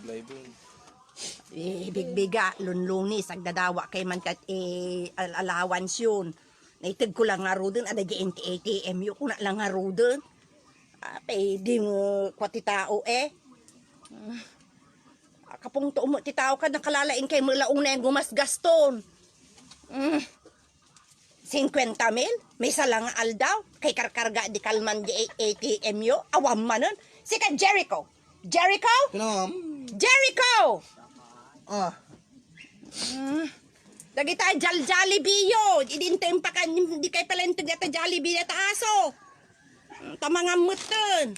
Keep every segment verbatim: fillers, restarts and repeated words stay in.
Laibon. Eh, bigbiga, lunlunis, agdadawa kay man kat, eh, al-, allowance yun. Naiteg ko lang nga ruden, ada di A T M yo, kuna lang nga ruden. Ah, pwede mo, kwa ti tao, eh. Ah, kapungto mo ti tao ka, nakalalaing kay mo launay ang gumasgaston. Mm. Singkwenta mil? Maysa lang nga aldaw? Kay karkarga di kalman di A T M yo? Awan manen? Sika Jericho! Jericho! Kinam. Jericho! Ah. Mm. Dagita jal-, Jollibee yo. Idin tayo pakan, di kay palenteg data Jollibee data aso. Mm, tamangan mutten.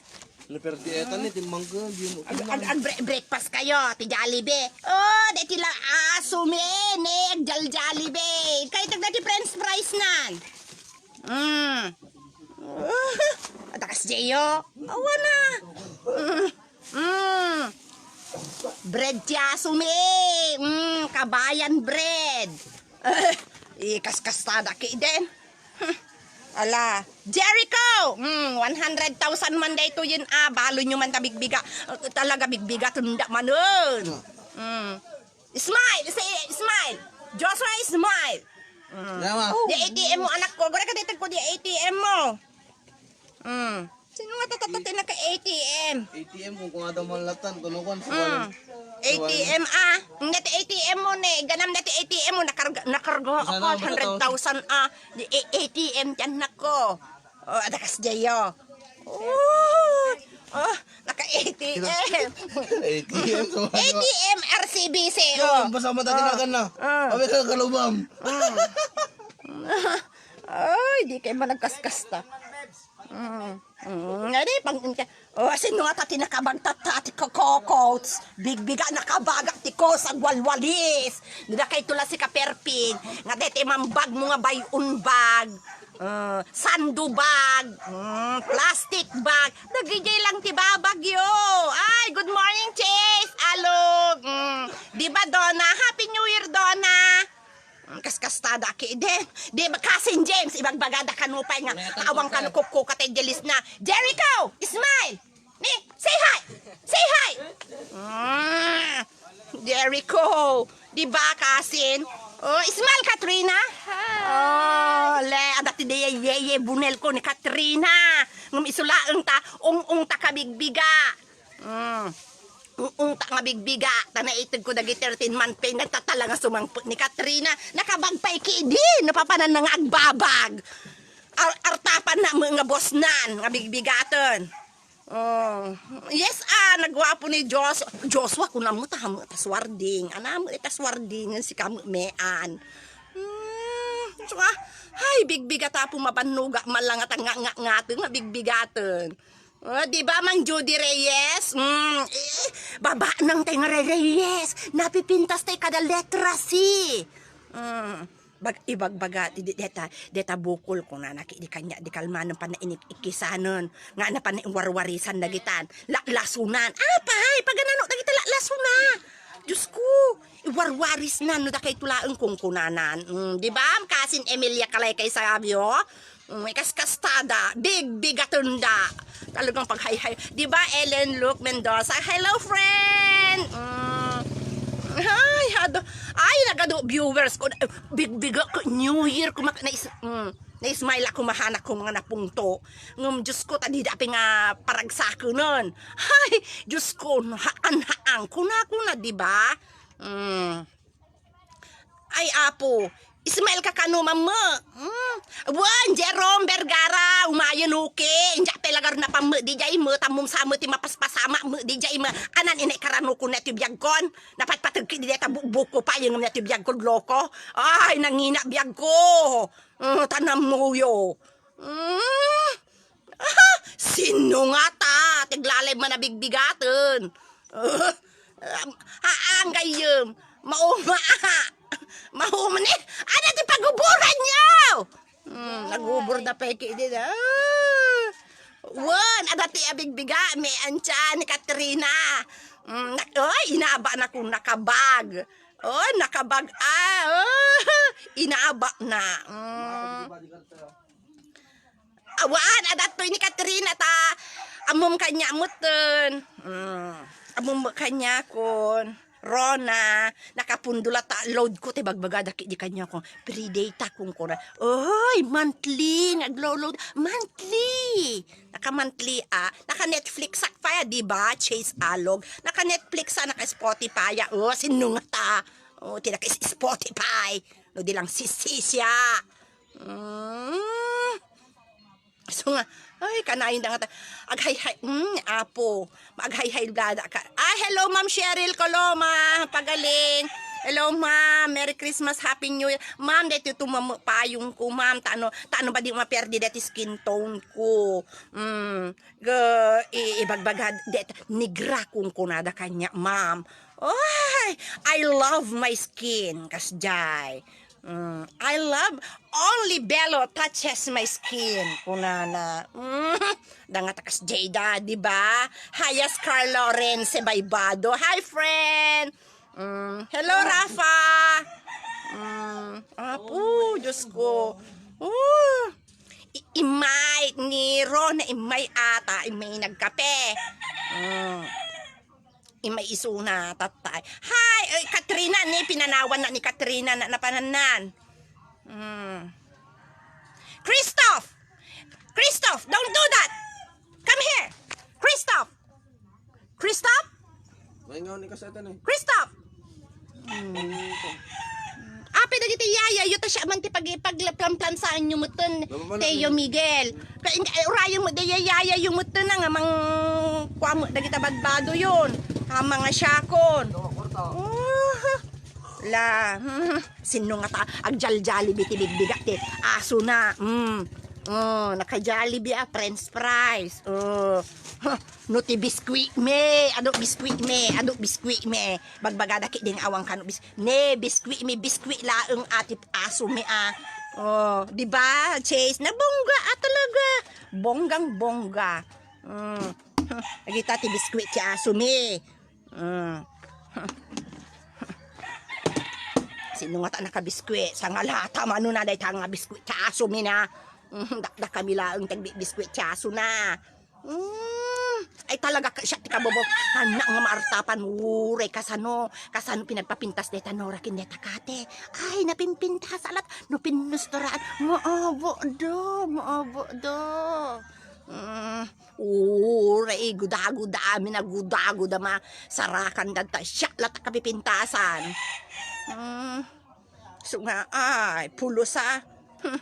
Naperdi etan ni timmangga, di mo Ag, ag, ag bre-, breakfast kayo, ti Jollibee. Oh, deti la aso mi, ne, jal Jollibee. Kay tagda ti french fries nan. Mm. Adakas jeyo. Awana. Mm. Mm. Bread ti aso mi. Mm, kabayan bread. Ikaskastada ki den. Hmm. Ala, Jericho! Hmm, one hundred thousand man daytoyen, ah, balo nyo man ta bigbiga. Talaga bigbiga, tunda manen. Hmm. Smile! Say, smile! Joshua, smile! Hmm. Dama. Di A T M mo, anak ko. Gura ka ditag ko, di A T M mo. Hmm. Sino nga tatatatin na ka A T M? A T M kung kuha daw man latan, tunukan sa Hmm. Walang A T M, ah. Nga ti A T M mo, ne. Ganam na ti A T M mo, nakarga, nakarga Sana ako, ba hundred thousand, ah. Di, A-, A T M, tiyan na ko. Oh, adakas jayo. Oh, oh, naka-A T M. A T M, sa mga A T M, R C B C, Yo, oh. Basta mata Oh. tinagan na. Ah. Kami ka kalubam. Mm. Ay, di kayo managkaskasta. Mm. Mm. Nga di, pang, oh, sino nga ta tinakabag ta, ta, ti ko-, coats? Bigbiga nakabagak ti ko sa walwalis. Dida kay tula si Kaperpig. Nga dete mambag mo nga bay-on bag. Ah, sando bag. Mm, plastic bag. Dagijay lang ti babag yo. Ay, good morning, Chase. Alog. Mm. Di ba, Donna? Happy New Year, Donna. Mm, kaskastada ki, di, di ba, Cousin James, ibagbagada kano pay nga, awang kano kukkuka tay jelis na. Jericho, smile! Ni, say hi! Say hi! Mm, Jericho, di ba, Cousin? Oh, smile, Katrina! Hi! Oh, le, adati di ye, ye, ye, bunel ko ni Katrina. Ngem isulaeng ta, ung, ung ta kabigbiga. Mm. Ung-ungta nga bigbiga, ta naited ko dagiti thirteen month pay, nagtatala nga sumangpet ni Katrina. Nakabag pay ki idi, napapanan na nga agbabag. Ar-, artapan na mo nga boss nan, nga bigbigaten. Oh, yes, ah, nagwapo ni Jos-, Joshua, kunam mo, taha mo, ta swarding. Anam mo, ita swarding, si kamean. Hmm, so, ah, ay, bigbiga ta po, mabannuga, malanga, nga, nga, nga, nga, bigbigaten. Oh, di ba, Mang Judy Reyes? Mm, eh, baba nang tayo nga Re-, Reyes. Napipintas tayo kada letra C. Mm. Bag-, ibagbaga, di, di, deta, deta bukol ko na naki-, di kanya, di kalmanan pa na inik-, ikisanan. Nga na pa na warwarisan dagitan. La-, lasunan. Apay, paganano dagita la-, lasuna? Diyos ko, iwarwaris na, no, dakay tulaeng kungkunanan. Mm, di ba, Kasin Emilia Kalay kay sabi, oh? Mm, ikaskastada, bigbigaten da. Talagang paghayhay. Di ba, Ellen Luke Mendoza? Hello, friend! Mm. Ay, hado. Ay, nagado viewers ko. Eh, bigbiga ko, New Year ko mak-, nais-, mm, naismile ako, mahanak ko mga napungto. Ngem, Diyos ko, tadi dapi nga paragsakunan. Ay, Diyos ko, haan-haan ko na, ko na, di ba? Mm. Ay, Apo, Ismael ka kano, Mama? Hmm? Wen, Jerome Vergara, umayen uke. Inja pelagar na pamme di jay me, tamum sa me ti mapaspasama me di jay me. Anan inay karano ko na ti biagkon. Napatpateg ki di ta bu-, buko pa, yung na ti biagkon, loko. Ay, nangina biagko. Hmm, tanam mo yo. Hmm? Aha, sino nga ta? Tiglalay man a bigbigaten. Ah, ah, ang gayem. Mauma, ah. Mauma ni. Ano ti paguburan niyo? Hmm, nagubor na peke din, ah. Wen, ada ti abigbiga, may antya ni Katrina. Hmm, nak-, oy, inaba na kung nakabag. Oh, nakabag, ah, oh, inaba na. Hmm. Awan, adattoy ni Katrina ta ammom kanya mutten. Mm. Ammom kaniakon, Rona, nakapundo la ta load ko ti bagbagada kidi kaniakon. Free data kunkuna. Oy, monthly nga aglo-load. Monthly! Naka-monthly, ah. Naka-Netflix sak pa, di ba? Chase Alog. Naka-Netflix, ah. Naka-Spotify, ah. Oh, sino nga ta? Oh, ti naka-Spotify. No, di lang sisisya. Mm. So nga, ay, kanayon da nga ta-, aghay-hay, mm, apo, maaghay-hay blada ka. Ah, hello, Ma'am Cheryl Coloma, pagaling. Hello, Ma'am. Merry Christmas, Happy New Year. Ma'am, daytoy tumamo payong ko, Ma'am. Tano, tano ba di maperdi dati skin tone ko? Mm, ga, i-, ibagbaga, det, negra kung kunada kanya, Ma'am. Ay, I love my skin, kasjay. Mm, I love only Belo touches my skin. Kunana. Mm, dangat kas Jada, di ba? Hayas Carlo Rense Baybado. Hi, friend! Mm, hello, Rafa! Mm, apo, Diyos ko. Oh, i- imay ni Rona, imay ata, imay nagkape. Mm. Imay isuna, tatay. Hi! Ay, Katrina, ni pinanawan na ni Katrina na napanannan. Hmm. Christoph! Christoph, don't do that! Come here! Christoph! Christoph! May nga ni kaseta na eh. Christoph! Hmm. Apay dagiti yaya, yu ta siya man ti pag-, pagplamplansaan yu metten, Teo Miguel. Kay, eh, urayen mo, di yaya yu metten nga mang-, kua mo, dagita badbado yun. Ang mga syakon. Oh, la, hmm, sino nga ta, agjaljali biti bibbiga ti aso na. Hmm. Oh, naka-Jollibee, ah, french fries. Oh. No ti biskwit mi, adu biskwit mi, adu biskwit mi. Bagbagada ki ding awang kano bis-, ne, biskwit mi, biskwit laeng a ti aso mi, ah. Oh, di ba, Chase? Nabongga, ah, talaga. Bonggang bongga. Mm. Agita ti biskwit ti aso mi. Mm. Sino nga ta nakabiskwit? Sa nga lata, mano na dayta nga biskwit ti aso mi na? Mm, dakdak kami laeng tagbibiskwit ti aso na. Mm, ay talaga ka siya ti kabobo. Anak nga maartapan, uray kasano, kasano pinagpapintas deta Nora ken deta Kate. Ay, napimpintas alat, no pinusturaan. Maabo do, maabo do. Mm, uray, gudaguda, amin a gudaguda, ma, sarakan danta, siya lat a kapipintasan. Mm, so nga, ay, pulos, ah. Hmm.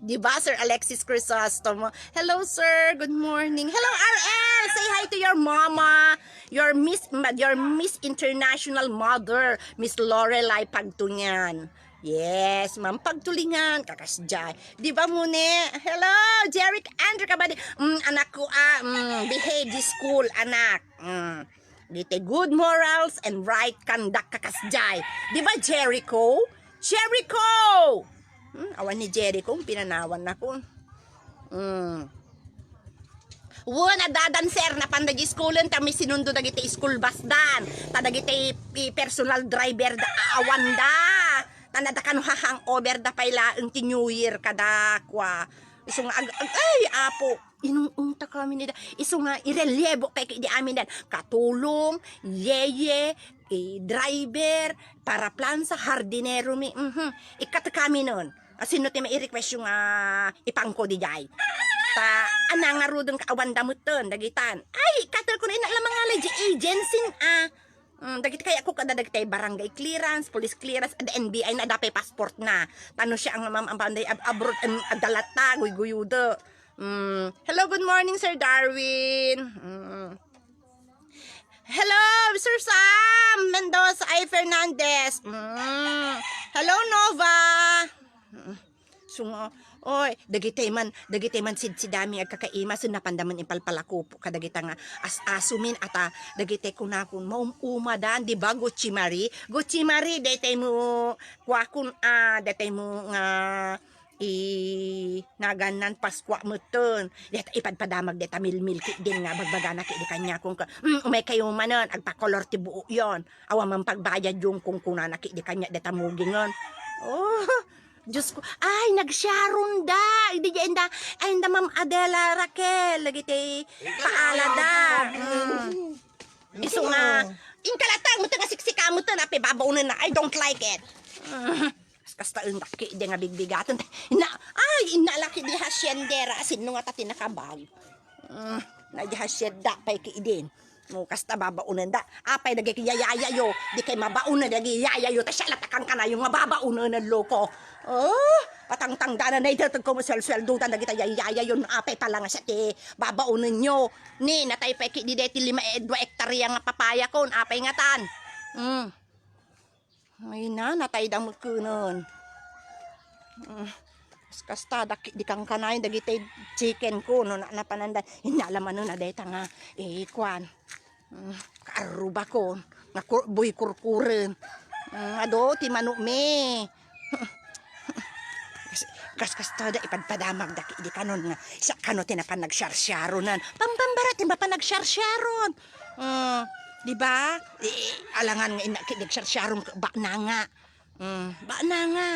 Di ba, Sir Alexis Crisostomo? Hello, sir. Good morning. Hello, R L. Say hi to your mama. Your Miss, your Miss International Mother, Miss Lorelai Pagtunian. Yes, Ma'am Pagtulingan. Kakasjay. Di ba, mune? Hello, Jeric Andrew Kabadi. Mm, anak ko, ah, mm, behave di school, anak. Mm. Dite good morals and right conduct kakasjay. Di ba, Jericho? Jericho! Hmm, awan ni Jericho, pinanawan na ko. Hmm. Wen, adda dancer, napan da iskulen, ta mi sinundo dagiti school bus dan. Ta dagiti i-, personal driver da, awan da. Ta nadda kano ha hangover da pay laeng ti New Year kada kua. Isu nga ag-, ag-, ay, apo, inung-ungta kami ni da. Isu nga ireliebo kay, kay di amin dan. Katulong, yeye, eh, driver, paraplansa, hardinero mi. Mhm. Ikkat kami nun. Asino ti mai-request yung, ah, ipangko di jay? Ta, ana nga rudong kaawan damuton, dagitan. Ay, ikkatel ko na ina lamang nga di agency, ah. Mm, dagiti kayatko kada dagiti barangay clearance, police clearance, adda N B I na, adda pay passport na. Tano siya ang mam-, ang panday ab-, abroad, em, adda latta, guyguyudo. Mm. Hello, good morning, Sir Darwin. Mm. Hello, Sir Sam Mendoza, ay Fernandez. Mm. Hello, Nova. Mm. So nga, oy, dagitay man, dagitay man sidsidami agkakaima, so napanda man ipalpalakupo kadagita nga as-aso min, ata, dagitay kunakon, maum-umadan, di ba, Gucci Marie? Gucci Marie, daytay mo, kuakon, ah, daytay mo nga, i-, nagannan Paskua metten. Dayta ipadpadamag dayta milmil ki din nga bagbagana ki di kanya kung ka, mm, umay kayo manen, agpakolor ti buo yon. Awan man pagbayad yung kung kunana ki di kanya dayta mugingen. Oh, Diyos ko. Ay, nagsiaron da. Idi di enda, ay, enda Ma'am Adela Raquel. Lagi ti paalada. Mm. Isu nga, inkalatang mo nga siksika mo to na pibabaonen na. I don't like it. Mm, kas-, kasta un daki di nga bigbigaten. Inna, ay, inna laki di haciendera. Sino nga ta tinakabag? Mm, na di hacienda pay ki idin. Mo kasta babaonen da. Apay dagiti yayayayo. Di kay mabaonen dagiti yayayo. Ta siya latakan kanayo nga babaonen loko. Oh, patangtangdanan na ito ko mo sweldo dan dagiti yayayayo. Apay pala nga siya ti babaonen nyo. Ni, natay pay ki di deti lima e dua ektarya nga papaya kon, apay ngatan. Mm. Ay na, natay da mekenen. Mm. Kas-, kasta, daki di kankanayon, dagiti chicken ko, no, na, napananda, inalamanen na deta nga, eh, kuan. Mm, kaarruba ko, nga kur-, boy kurkuren. Mm, ado, ti manok mi. Kas-, kas-, kasta da ipadpadamag daki di kanon nga, sa kano ti napan nagsiarsiaronan. Pampambara ti mapan nagsiarsiaron. Mm, di ba? Eh, alangan nga inna ki nagsiarsiaron, ba na nga. Mm, ba na nga.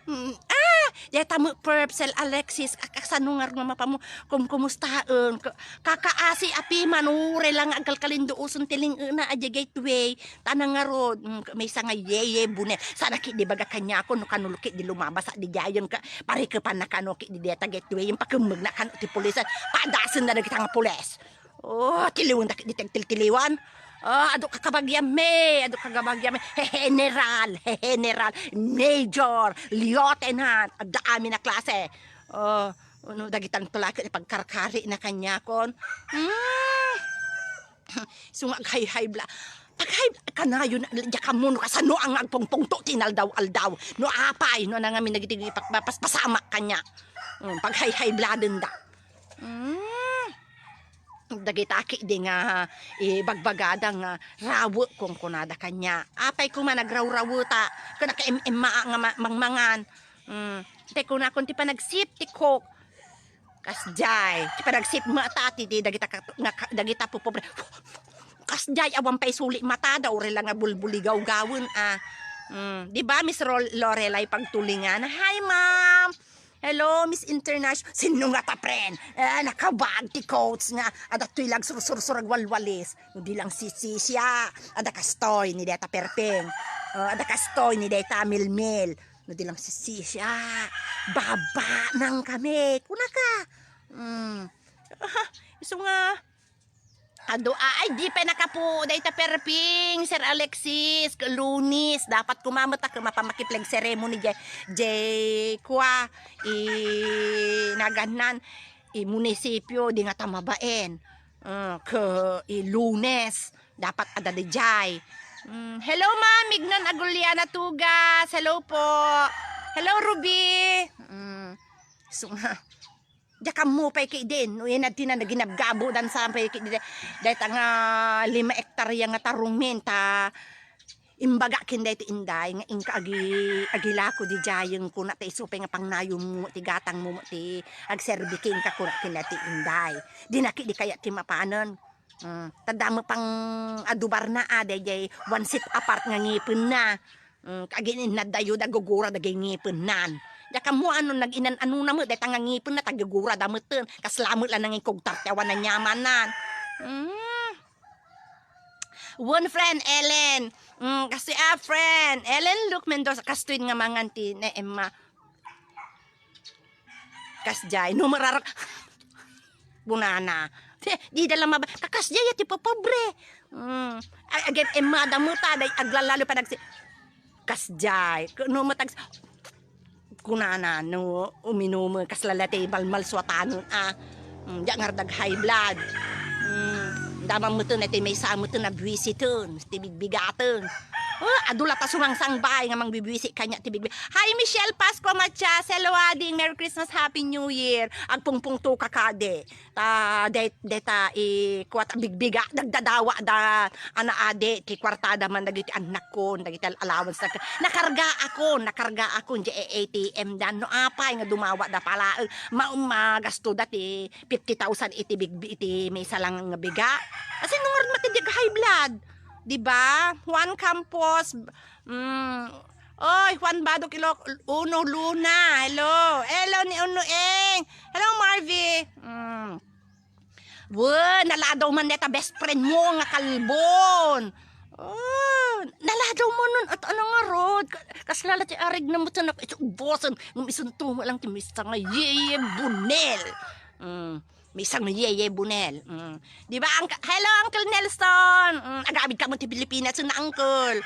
Mm, ah, deta mo, Perp, Sir Alexis, ak-, kasano nga nga mapamo, kum-, kumustaen? Ka-, kakaasi a piman, uray lang nga agkalkalinduoson ti ling-ena a di gateway. Tana ngarud, mm, maysa nga yeye, bune. Sana ki di baga kaniako, no kano ki di lumabas, a di diayon ka, parikepan na kano ki di deta gateway, yung pakemmeg na kano ti pulis, padasen na dagita nga pulis. Oh, tiliwan da ki di tagtiltiliwan. Oh, adu kakabagiam mi, adu kakabagiam mi. He, general, he, general, major, lieutenant, adda amin a klase. Oh, ano, dagitan tulak, ipagkarkari na kaniakon. Hmm. Isu nga ag-high-high blood. Pag-high blood, kanayon, diak ammo no kasano ang agpungpungto ti inaldaw-aldaw. No apay, no nangamin dagiti ipagpapaspasamak kaniak. Mm, pag-high-high blooden da. Mm. Dagita ki di nga, eh, bagbagada nga, rawe, kunkunada kaniak. Apay koma nagrawraweta, ken nakaem-emmaa nga ma-, mangmangan. Mm. Te, kunakon ti panag-sip ti Coke. Kasdiay, ti panagsipmata ti, ti dagita ka-, nga ka-, dagita pupobre. Kasdiay, awan pay suli matada, uray lang nga bulbuligawgawen, ah. Mm, di ba, Miss Rol-, Lorelai Pagtulingan? Hi, ma'am! Hello, Miss International. Sino nga ta, friend? Eh, nakabag ti coach nga. Adda toy lang sursursur agwalwalis. Di lang sisisya. Adda kastoy ni deta Perping. Oh, adda kastoy ni deta Milmil. No di lang sisisya, baba nang kami. Kunaka. Mm. Ah, isu nga. Adu, ay, di pay nakapu, dayta Perping, Sir Alexis, Lunes, dapat kumamet a mapamakipleng ceremony, jay, jay, kwa, i, nagannan, i munisipyo, di nga ta mabaen. Ah, ke, i Lunes, dapat adda dijay. Mm, hello, Ma'am Mignon Aguliana Tugas. Hello po. Hello, Ruby. Mm, so nga. Diak ammo pay ki din. No, yan, adti na naginabgabo dan sa pay ki din. Dahil nga lima ektarya nga tarong minta. Imbaga ken daytoy inday nga inka agi-, agilako didiayen kuna ta isu pay nga pangnayonmo ti gatangmo ti agserbi kenka kuna ken daytoy inday. Di na ki di kayat ti mapanen. Mm, ta damo pang adubarna a daydiay one set apart nga ngipenna. Mm, kagin innaddayo da gugura dagay ngipennan. Diak ammo ano nag-inan-anona met dayta nga ngipenna ta gugura da meten. Kasla met la nangikugtar ti awan a niamannan. Mm. One friend, Ellen. Mm, kasi, ah, friend, Ellen Luke Mendoza, kastoy nga mangan ti ne Emma. Kasdiay, no mararak-, bunana. Di, di da lang maba-, kakasdiay ti popobre. Mm. Ay, again, Emma, damuta, day, aglalalo pa nagsi-, kasdiay. No matag-, kunana, no, uminum, kasla la ti malmalsuatanon, ah. Mm, diak ngardag high blood. Mm, damang meten, ti maysa meten a buwisiten, ti bigbigaten. Oh, adu la ta sumangsangbay nga mangbibuisi kaniak ti bigbi-, Hi, Michelle Pascua Matias. Hello, ading. Merry Christmas, Happy New Year. Agpungpungto ka kadi. Ta, de-, deta, i, kuat, bigbiga, nagdadawa da, ana, adi, ti kuartada man dagiti annakko, dagiti al-, allowance na, nakarga ako, nakarga ako, di A T M dan, no apay nga dumawa da pala, eh, ma-, magasto da ti fifty thousand iti bigbi-, iti maysa lang nga biga. Kasi nung mati di high blood, di ba? Juan Campos, mm, oy, Juan Badok Ilok, Uno Luna, hello. Hello ni Uno Eng. Hello, Marvy. Mm. Wen, naladaw man deta best friend mo nga kalbon. Oh, naladaw mo nun at ano nga rod? Ka-, kasla la ti arig na mutan ako iti ubosan. Ngem isunto mo lang ti misa nga yeye bunel. Mm, misa nga yeye bunel. Mm. Di ba, Uncle? Hello, Uncle Nelson. Mm, agawid ka mo ti Pilipinas, na, Uncle.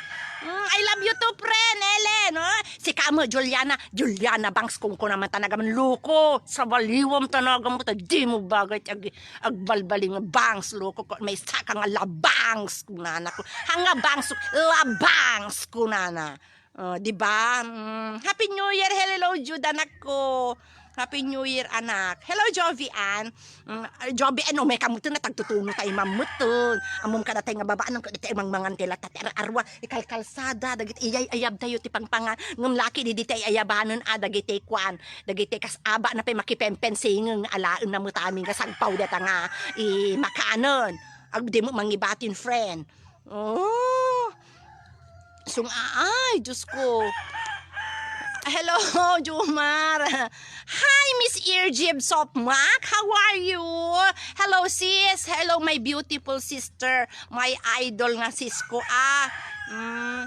Mm, I love you too, friend, Ellen. Oh, sika mo, Juliana. Juliana Bangs, kung kuna man tanaga man loko. Sa baliwam tanaga mo, ta di mo bagay ti ag-, agbalbali nga bangs, loko ko, may saka nga labangs, kunana ko. Hanga bangs, labangs, kunana. Oh, di ba? Mm, Happy New Year, hello, Jude, anak ko. Happy New Year, anak. Hello, Jovi Ann. Mm, ay, Jovi Ann, umay ka mutin na tagtutuno tayo mamutin. Amom ka na tayo nga babaan, ang kaditay mangmangan tayo latta, ti ar-arwa, ikalkalsada, dagit iyay ayab tayo ti pangpangan. Ngem laki, di, di tayo ayabanen, ah, dagiti kuan. Dagiti kas aba na pay makipempensingan nga alaen na mutami nga sagpaw deta nga i makanen. Agdi mo mangibatin, friend. Oh. Sung-, ay, Diyos ko. Hello, Jomar. Hi, Miss Irjib Sopmak. How are you? Hello, sis. Hello, my beautiful sister. My idol nga sis ko, ah. Mm.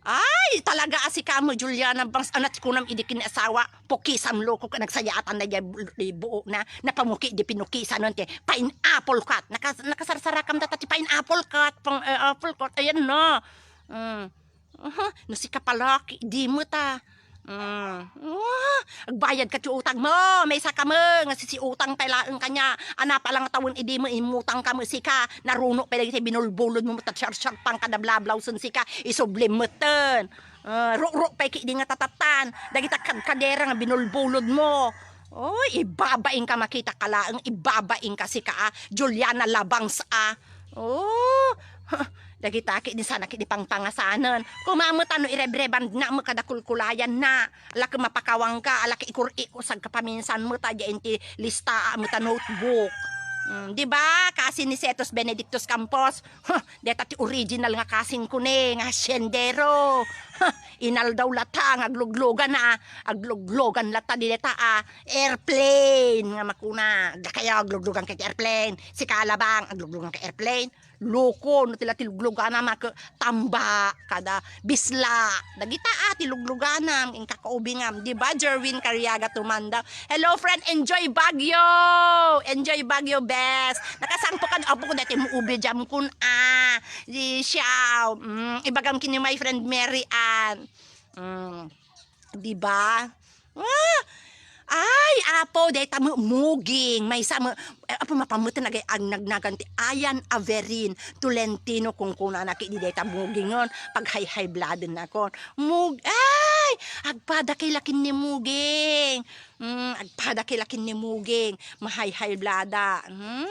Ay, talaga, a, sika mo, Juliana Bangs, anat kunam idi kin asawa, pukisam loko ka, nagsayaatan na diay bu-, di buo na, napamuki di pinukisan nun ti pineapple cut. Nakas-, nakasarsarakam data ti pineapple cut, pang, eh, apple cut, ayan na. Mm. Aha, no sika palaki, di mo ta. Mm. Ah, agbayad ka ti utang mo, may saka mo, nga sisiutang pay laeng kanya. Ana pa lang tawen idi mo, imutang ka mo sika, naruno pay dagiti binulbulod mo, ta siyarsiar pang kadablablaw sen sika, isublim metten. Ah, rukro pay ki di nga tatatan, dagita kadkadera nga binulbulod mo. Oy, ibabaing ka, makita ka laeng, ibabaing ka sika, ah, Juliana Labangs, ah. Oh, dagita ki di sana ki di pangpangasanen. Kumameta no irebreband na mo kada kulkulayan na. Ala ket mapakawang ka, ala ket ikur-ikusag ka paminsan mo ta diay inti lista mo ta notebook. Mm, di ba? Kasi ni Setos Benedictus Campos, huh, deta ti original nga kasing ko ni, nga haciendero. Huh, inaldaw lata nga agluglugan na, agluglugan lata di deta, ah, airplane nga makuna. Dakayo agluglugan ket airplane. Sika Labang, agluglugan ka airplane. Loko, no ti la ti lugluganam, ket tamba, kada bisla. Dagita, ah, ti lugluganam, inkakaubingam. Di ba, Jerwin Cariaga Tumanda? Hello, friend. Enjoy Baguio! Enjoy Baguio, best. Nakasangpo ka, apo ko, dati mo ubi jam kun, ah. Di siya, mm, ibagam kini my friend Mary Ann. Mm. Di ba? Ah! Ay, apo, dayta mo-, muging. Maysa mo, eh, apo, mapammutin agay agnagnagan ti Ayan Averin Tolentino, kung kunana ki di dayta mugingen, paghayhaybladen nakon. Mug-, ay! Agpada kay lakin ni muging. Mm, agpada kay lakin ni muging. Mahayhayblada. Hmm?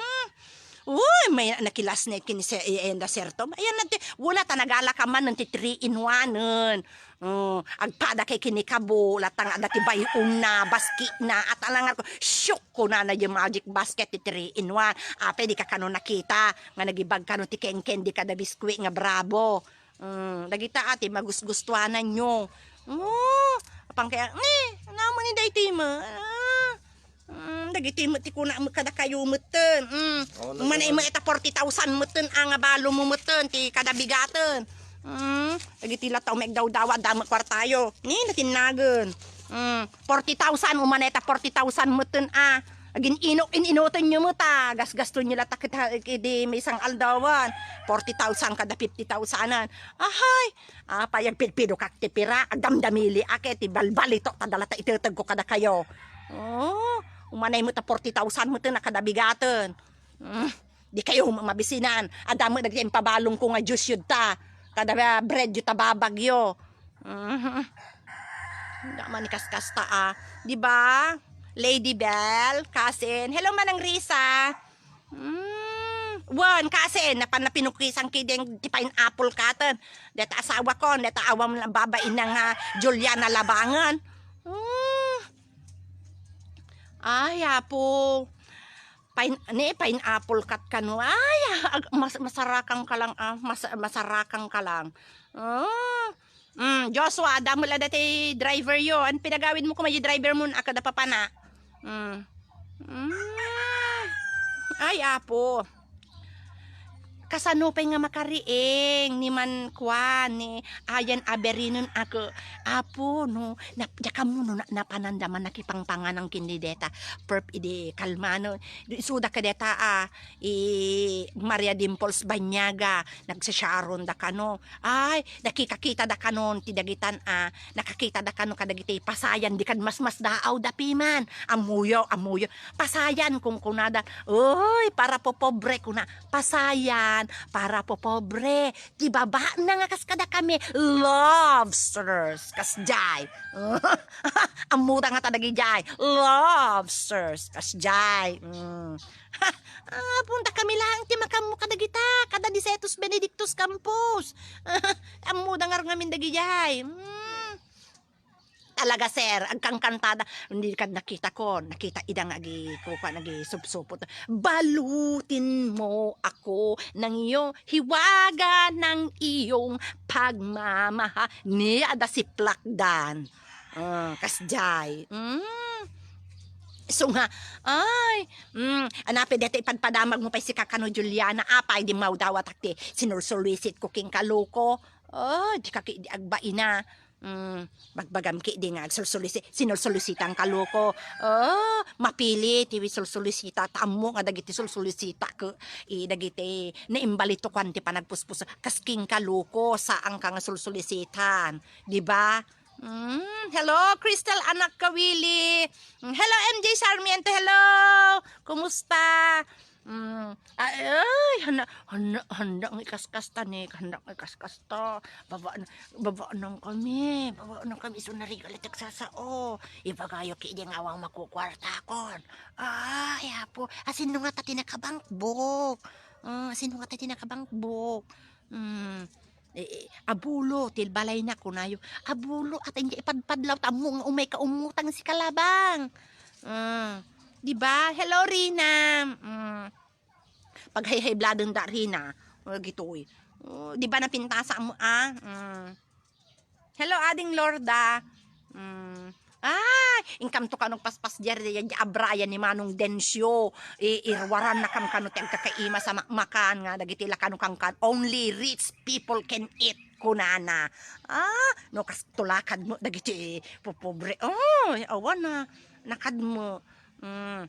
Uy, may nakilas na kin se-, eh, enda serto. Ayan na ti, wala ta nagala ka man ti three in one. Oh, agpada kay kinikabo, latang adda ti bay-onna, basketna, at alangan ko, "Syok," kunana, "yung magic basket ti three in one." Apay, di ka kano nakita, nga nagibag kano ti kengken, di kada biskuit nga Bravo. Mm, dagita ati, magusgustuanan nyo. Oh, apang kaya, ni, naman ni daytoy mo. Ah. Mm, dagiti met ti kunam kadakayo metten. Mm. Oh, manay mo ita forty thousand metten, a, nga balo mo metten, ti kada bigaten. Mm, dagiti lataw maigdawdawa, damo kwartayo. Ni, natinnagen. Mm, forty thousand, umanay ta forty thousand metten, a. Agin-ino-, in-inoten nyo met, a. Gasgaston nyo lata ket ha-, idi maysa nga aldawan. Forty thousand kada fifty thousand-an. Ahay, apay, agpidpidokak ti pira, agdamdamili, a, ket ti balbalito, ta dala ta itetegko kadakayo. Oh, umanay met ta forty thousand metten a kada bigaten. Mm, di kayo ma-, mabisinan. Adda met dagiti impabalongko nga juice yudta. Kada bread yu ta babagyo. Mhm. Dama ni kaskasta, a. Di ba? Lady Bell, cousin. Hello, Manang Risa. Mm, wen, cousin, napan napinukisan ki deng ti pineapple katen. Deta asawa ko, deta awam lang babain nga Juliana Labangan. Mm. Ay, apo. Pine-, ni pineapple cut kano. Ay, ag-, mas-, masarakan ka lang, a. Mas-, masarakan ka lang. Ah. Mm, Joshua, damo la dati driver yo. An pinagawid mo kuma di driver mo, a, kada papana. Mm. Mm. Ay, Apo. Kasano pay nga makariing ni man kuan, ni ayan a berinen a ke-, Apo, no, nap-, diakam no, na-, napananda man nakipangpanganang ken ni deta, perp idi kalmano. Isuda ka deta, ah, i Maria Dimples Banyaga, nagsasharon da kano. Ay, nakikakita da kanon ti dagitan, ah, nakakita da kano kadagiti pasayan, di kad masmasdaaw da piman. Ammoyo, ammoyo. Pasayan, kunkunada. Uy, para popobre, kuna. Pasayan, para popobre. Ti babaenna nga kas kadakami, lobsters, kasjay. Ammoda ngata dagidiay, lobsters, kasjay. Mm. Ah, punta kami laeng ti makammo kadagita, kada Nicetus Benedictus Campos. Ammoda ngarud ngamin dagidiay. Mm. Talaga, sir, agkankantada. Hindi kad nakita ko, nakita ida nga agi-, kukuan, agisupsupot. "Balutin mo ako ng iyong hiwaga, ng iyong pagmamahal." Ni, adda siplakdan. Ah, kasjay. Mm. So nga, ay, mm, anapi deta ipadpadamag mo pay si kakano Juliana, apay di mawdawatak ti sinursulisit ko king kaluko. Oh, di ka ki-, di agbaina. Mm, bagbagam ki di nga agsulsulisi-, sinulsulisitan kaluko. Oh, mapili ti sulsulisita, ta ammo nga dagiti sulsulisita ke, eh, dagiti naimbalito kuan ti panagpuspos. Kas king kaluko, saan ka nga sulsulisitan. Di ba? Mm, hello, Crystal Anak Kawili. Mm, hello, M J Sarmiento. Hello. Kumusta? Mm, ay, ay, handa, handa, handa nga ikaskasta ni, handa nga ikaskasta. Baba na, baba nang kami, baba nang kami, so narigal iti agsasao. Ibagayo ki di nga awang makukuartakon. Ay, apo, asin nga ta tinakabankbok? Ah, asin nga ta tinakabankbok? Mm. Eh, eh, abulo, ti balayna, kunayo. Abulo, at hindi ipadpadlaw, tammo nga umay ka umutang si Kalabang. Ah, di ba? Hello, Rina. Mm. Paghayhaybladen da, Rina. Oh, gitoy. Oh, di ba napintasan mo, ah? Mm. Hello, Ading Lorda. Mm. Ah, inkamto kano paspas diay, diay, diay abrayan ni Manong Dencio. I-, irwaran na kam kano ti agkakaima sa makmakan nga dagiti lakano kangkan. Only rich people can eat, kunana. Ah, no, kas tulakad mo dagiti popobre. Oh, awan na. Nakad mo. Mm.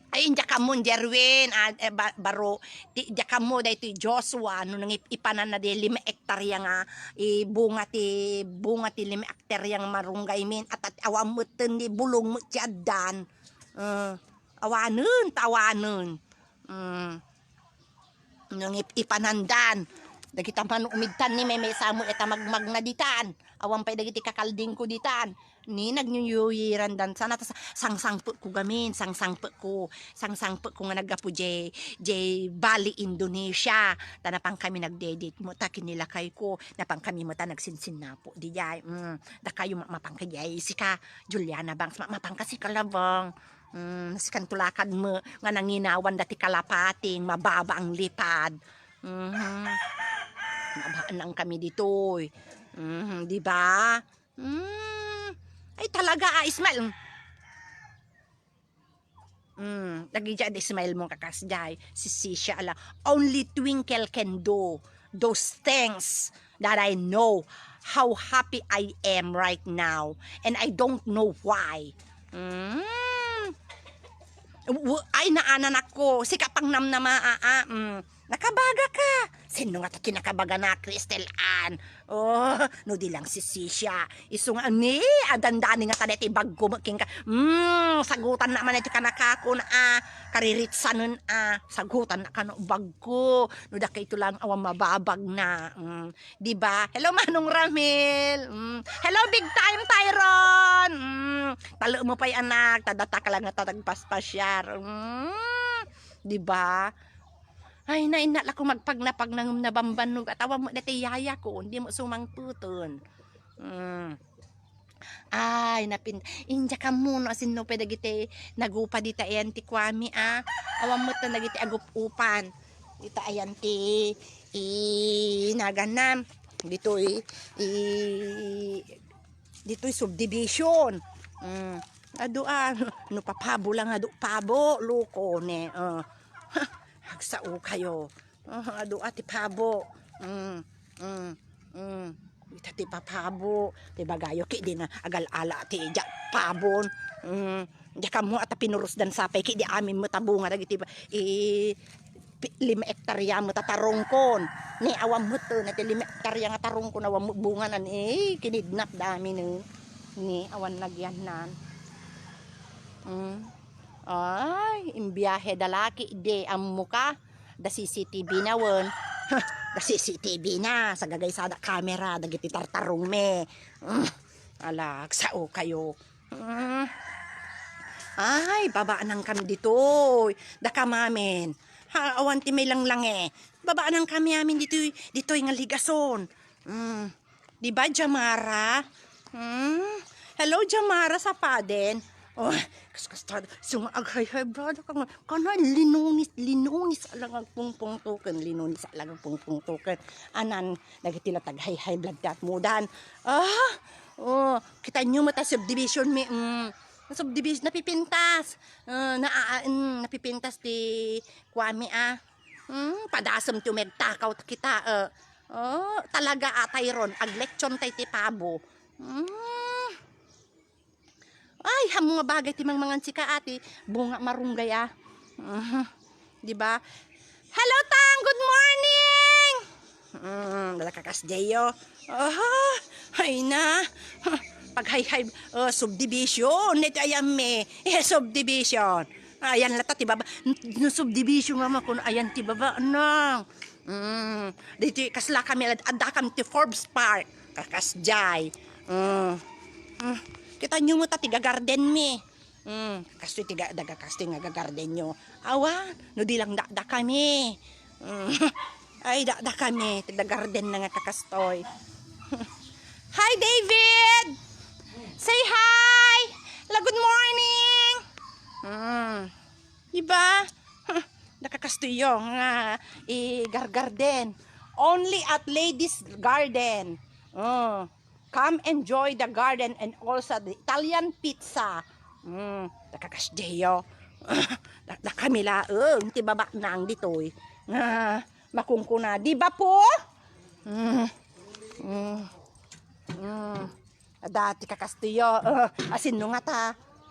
Ay, diak ammo, Jerwin, ah, eh, ba-, baro, ti, diak ammo, daytoy Joshua, no, nangip-, ipananna di lima hektarya nga, i, bunga ti, bunga ti lima hektarya nga marunggay min, at, at awan metten di bulong met ti addan. Eh, awanen, ta awanen. Mm. Nang ip-, ipanandan. Dagita man umigtan ni Meme Samuel, eta magmagna ditan. Awan pay dagiti kakaldingko ditan. Ni nagnyuyuyirandan sana, ta sa-, sangsangpetko gamin, sangsangpetko, sangsangpetko nga naggapu jay, jay Bali, Indonesia. Ta napan kami nagdedit mo, ta kinilakayko, napan kami mo ta nagsinsinnapo, di jay, mm, dakayo ma-, mapan ka jay, sika, Juliana Bangs, ma-, mapan ka si Kalabang. Mm, sikan tulakad mo, nga nanginawan dati kalapating, mababa ang lipad. Mhm. Nabanang kami ditoy. Mhm, di ba? Mm. Ay, talaga, ah, smile. Mm. Lagi dyan, smile mo, kakas, jay. Si Sisha, ala. Only Twinkle can do those things that I know how happy I am right now. And I don't know why. Mm. W-, ay, naananak ko. Sika pang namnama, ah, ah, mm. Nakabaga ka. Sino nga ta kinakabaga na, Crystal Ann? Oh, no di lang si Sisha. Isu nga ni, adandani nga ta deti bagko, making ka. Mm, sagutan na man iti kanakakon, ah. Kariritsanen, ah. Sagutan na kano bagko. No da kay ito lang awan mababag na. Mm. Di ba? Hello, Manong Ramil. Mm. Hello, Big Time Tyron. Mm. Talo mo pa'y anak, tadata ka lang nga tatagpaspasyar. Mm. Di ba? Ay, nainna la ko magpagnapag nangem nabambannog. At awan mo dati yaya ko, hindi mo sumangputun. Mm. Ay, napin-, inja ka muno, asin no, pwede dagiti nagupa dita ayan ti kuami, ah. Awan met dagiti agup-upan. Dita ayan ti, i, naganam. Ditoy, i, ditoy subdivision. Mm. Adu, ah, no papabo lang, adu, pabo, loko, ne, ah. Agsao kayo. Ah, adu a ti pabo. Mm, mm, mm. Ita ti papabo. Ti bagayo, ki di na agal-ala ti diak pabon. Mm. Diak ammo a ta pinurusdan sapay, ki di amin met a bunga dagiti ba-, i-, pi-, lima hektarya met a tarungkon. Ni awan met, eh, na ti lima hektarya nga tarungkon, awan met bunga nan, eh, kinidnap da amin, eh. Ni awan nagyannan. Mm. Ay, imbiahe da laki, di ammo ka. Da C C T V na wen. Da C C T V na, sagagay sada camera, dagiti tartarong mi. Mm. Ala, agsao kayo. Mm. Ay, babaan kami ditoy. Dakam amin. Ha, awan ti may langlange. Babaan kami amin ditoy, ditoy nga ligason. Mm. Di ba, Jamara? Hmm? Hello, Jamara, sa paden. Oh, kas-, kas-, tad-, so nga aghayhay, brother, ka nga, kana linunis, linunis alang agpungpungtuken, linunis alang agpungpungtuken. Anan, dagiti la taghayhay, blood kat mudan. Ah, oh, kita nyo mata subdivision mi, mm, subdivision, napipintas. Ah, na, ah, mm, napipintas ti kuami, ah. Hmm, padasem ti umegtakaw ta kita, eh. Oh, talaga atay ron, aglechon tay ti pabo. Hmm. Ay, hammo nga bagay ti mangmangan sika, ati. Bunga marunggay, ah. Mhm. Di ba? Hello, Tang! Good morning! Mm, dala kakas Jeyo. Aha, ay na. Paghayhay, uh, subdivision. Ito ayan me. Eh, subdivision. Ayan lata ti baba. N-, no subdivision nga makun, ayan ti baba, nang. Mm, dito kasla kami, ad-, adda kami ti Forbes Park. Kakas jay. Mm. Mm. Kita nyo mo ta, tiga garden mi. Mm. Kastoy, tiga, daga kastoy nga gagarden nyo. Awan, no di lang dakda kami. Mm. Ay, dakda kami. Tiga garden na nga kakastoy. Hi, David! Say hi! La, good morning! Mm. Diba? Nakakastoy yung nga i-gargarden. Only at Ladies Garden. Oh. Come enjoy the garden and also the Italian pizza. Mm, nakakasdiyo. Da, da kami laeng ti baba nang ditoy. Ah, makungkuna, di ba po? Mm. Mm. Mm. Dati kakastiyo. Ah, asin no nga ta?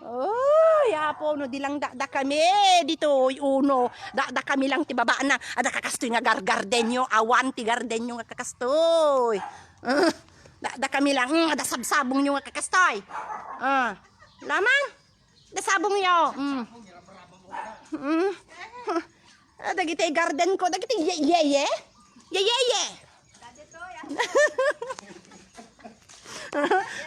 Oh, yapo, no di lang dakda kami ditoy, uno. Dakda kami lang ti babana. Ada kakastoy nga gar-, gardenyo. Awan ti gardenyo nga kakastoy. Ah, dakda kami lang. Mm, ada sabsabong nyo nga kakastoy. Ah, lamang. Da sabong yo. Mm. Mm. Ah, dagiti garden ko, dagiti ye, ye, ye. Ye, ye, ye.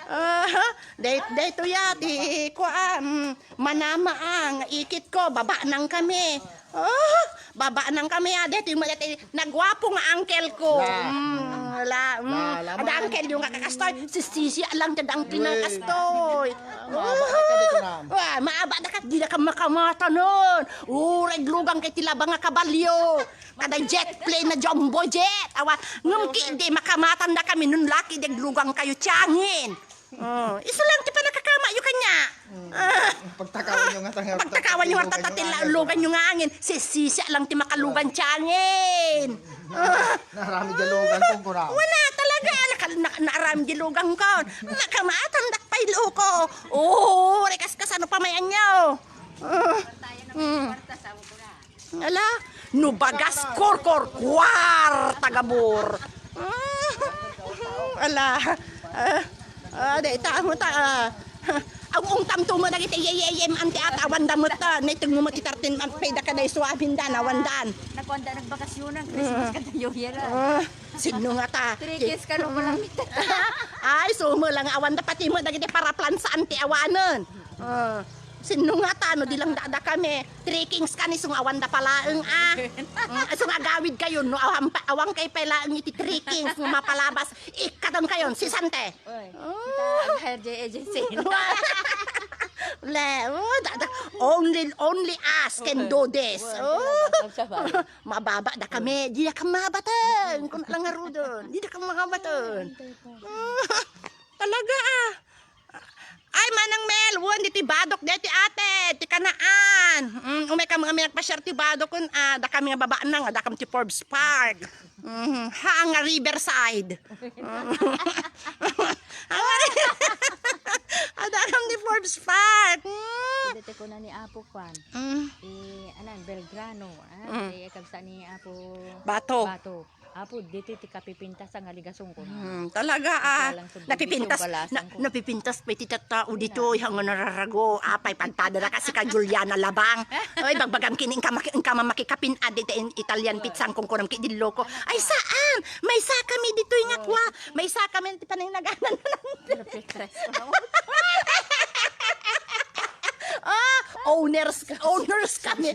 Aha, day, day to ya, ti, kuan, mm, manama ang ikit ko, baba nang kami. Oh, baba nang kami, ah, daytoy mo, daytoy, nagwapo nga uncle ko. La. Mm, la, mm. La, la, ada man. Uncle yung nga kakastoy, sisisi lang ti uncle nga kastoy. Maaba ka dito na. Wa, maaba da ka, di da ka makamatanon. Uray lugang kay ti labang nga kabalyo. Kada jet plane na jumbo jet. Awa, ngem ki, di makamatan da kami nun laki, di aglugang kayo, tiangin. Oh, isu lang ti panakakama yu kanya. Mm. Ah. Pagtakawan yu nga tanga-, pagtakawan yu nga tata-, lugan yu nga angin. Sisisi lang ti makalugan ti angin. Ah. Narami di lugan kung kuna. Wala talaga. Naka-, na-, naarami di lugan ko. Nakamaatan dak pay luko. Oh, rekas ka sano pamayan nyo. Ah. Mm. Ala, no bagas, korkor, kuar, tagabur. Ala, ah, ah, dayta, amo ta, ah. Ang ungtam tumo dagiti yeyeyem anti at awan da met, ah, naitung mo met ti tartin, ang peda ka day suabin dan, awan dan. Nakuan da nagbakasyonan, Christmas, kada New Year, ah. Ah, sino nga ta? Three kids ka, no, pala. Ay, sumo lang, awan da pati mo dagiti paraplan saan ti awanen. Ah. Sinno nga ta, no di lang dada kami. Three Kings kani, sung awan da palaeng, ah. Mm, sung agawid kayo, no awan pa, awan kay palaeng iti Three Kings nga mapalabas. Ikkatan kayon, si Sante. Oy, oh. Kita ang hire J A J C. Le, oh, dada, only, only us can do this. Oh. Mababa da kami, di da kami mabaten. Kung lang nga rudon, di da kami mabaten. Talaga, ah. Manang Mel, wen, ditoy Badoc, ditoy ate, ti Kanaan. Mm, umay kami nga nagpasiar ti Badoc, kun, ah, dakami nga babaen na, nga dakami ti Forbes Park. Mhm. Ha, nga Riverside. Ang ari-, adakam ni Forbes Park. Mm. Dito ko na ni Apo Kwan. Mm. Eh, anan, Belgrano. Ah, Mm. Eh, kabsa ni Apo Bato. Bato. Apo, dito ti kapipintas ang aligason ko. Hmm, talaga, ah. Wala lang sumbi-, napipintas, balasan na, ko. Napipintas pa iti tattao dito, Ina. Ihang nararago. Apay, pantada na kasi ka Juliana Labang. Oy, bagbagam kini, ingka maki-, ingka mamakikapin, ah, dito in Italian Oh. Pizza, ang kungkunam ki Dilloko. Ay, saan? May sa kami dito, yung Oh. akwa. May sa kami, ti panay naganan na lang. Perfect restaurant. Ah, owners, owners kami.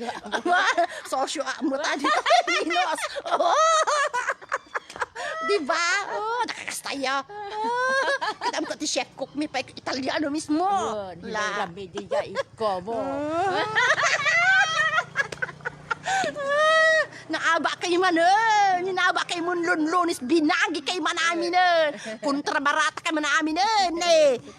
Sosyo, ah, mo ta dito. Minos. Oh. Di ba? Oh, nakakastaya. Oh. Kitam ko ti chef cook mi pa Italiano mismo. Oh, La. Hinay rami di ya ikaw mo. Oh. Ah, naaba kay man, eh. Naaba kay mon lunlunis, binagi kay man amin, eh. Kontra barata kay man amin, eh. Ne. Happy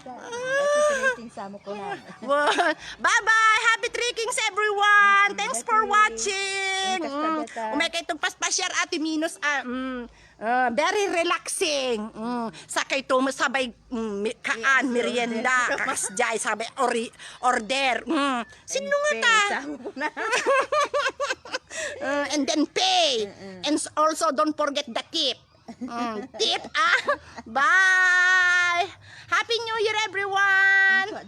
trekking sa mo ko na. Wa-, bye-bye! Happy trekkings, everyone! Thanks for Happy watching! Thanks, Mm. Kadeta. Umay kay itong paspasiar, Ate Minos, ah, mm. Ah, very relaxing. Mm. Sa kay to, sabay, mm, mi-, kaan, Yes, merienda, order. Kakas jay, sabay ori-, order. Mm. Sino And nga pay, ta? Sa mo na. Uh, and then pay. Mm-mm. And s-, also, don't forget the tip. Mm, tip, ah. Bye! Happy New Year, everyone!